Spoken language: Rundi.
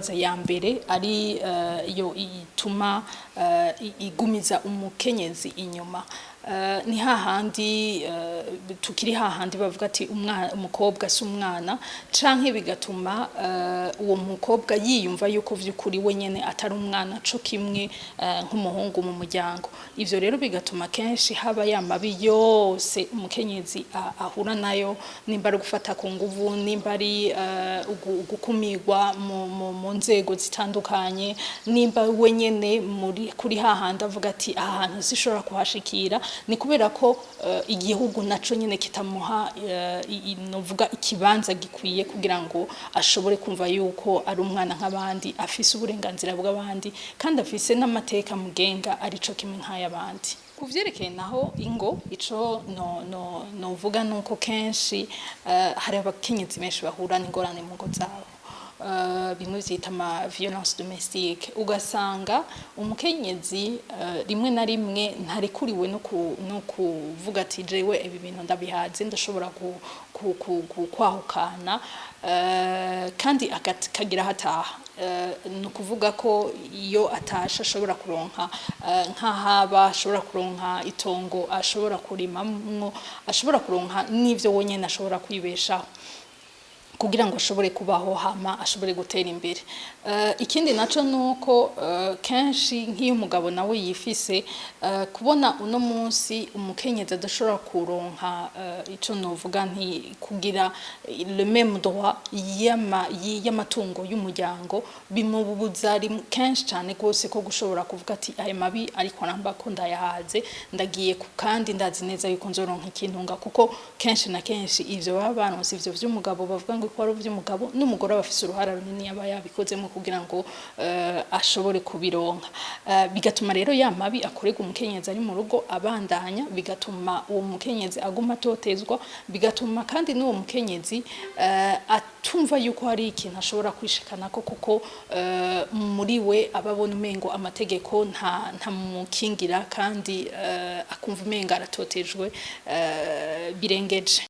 nibaza ya mbere ari yo ituma igumiza umukenyezi inyuma. Ni hahandi tukiri hahandi bavuga ati umukobwa si umwana, canke bigatuma uwo mukobwa yiyumva yuko vy'ukuri we nyene atari umwana co kimwe nk'umuhungu mu muryango. Ivyo rero bigatuma kenshi haba ya mabi yose umukenyezi ahura nayo, nimba ari gufata ku nguvu, nimba ari gukumirwa mu nzego zitandukanye, nimba we nyene muri kuri hahandi avuga ati aha hantu sishobora kuhashikira, ni kubera ko igihugu naco nyene kitamuha novuga ikibanza gikwiye kugira ngo ashobore kumva yuko ari umwana nk'abandi, afise uburenganzira bw'abandi kandi afise n'amateka mugenga arico kimwe nk'ay'abandi. Ku vyerekeye naho ingo, ico no novuga nuko kenshi hari abakenyezi benshi bahura n'ingorane mu ngo zabo, bimwe vyita ama violence domestique, ugasanga umukenyezi rimwe na rimwe ntarekuriwe no kuvuga ati jewe ibi bintu ndabihaze, ndashobora kwahukana, kandi akagira hataha. Ni ukuvuga ko iyo atashe ashobora kuronka nk'ahaba, ashobora kuronka itongo ashobora kurimamwo, ashobora kuronka n'ivyo wenyene ashobora kwibeshaho kugira ngo ashobore kubaho, hama ashobore gutera imbere. Ikindi naco nuko kenshi nk'iyo umugabo nawe yifise, kubona uno munsi umukenyezi adashobora kuronka ico novuga nti kugira le même droit y'amatungo y'umuryango, bimubuza kenshi cane gose ko gushobora kuvuga ati aya mabi ariko aramba ko ndayahaze, ndagiye kandi ndazi neza yuko nzoronka ikintunga, kuko kenshi na kenshi ivyo baba baronse, ivyo vy'umugabo bavuga ngo ko ari ivy'umugabo, n'umugore aba afise uruhara runini aba yabikozemo kugira ngo ashobore kubironka. Bigatuma rero ya mabi akorerwa umukenyezi ari mu rugo abandanya, bigatuma uwo mukenyezi aguma atotezwa, bigatuma kandi n'uwo mukenyezi atumva yuko hari ikintu ashobora kwishikanako, kuko muri we aba abona umengo amategeko ntamukingira kandi akumva umengo aratotejwe birengeje.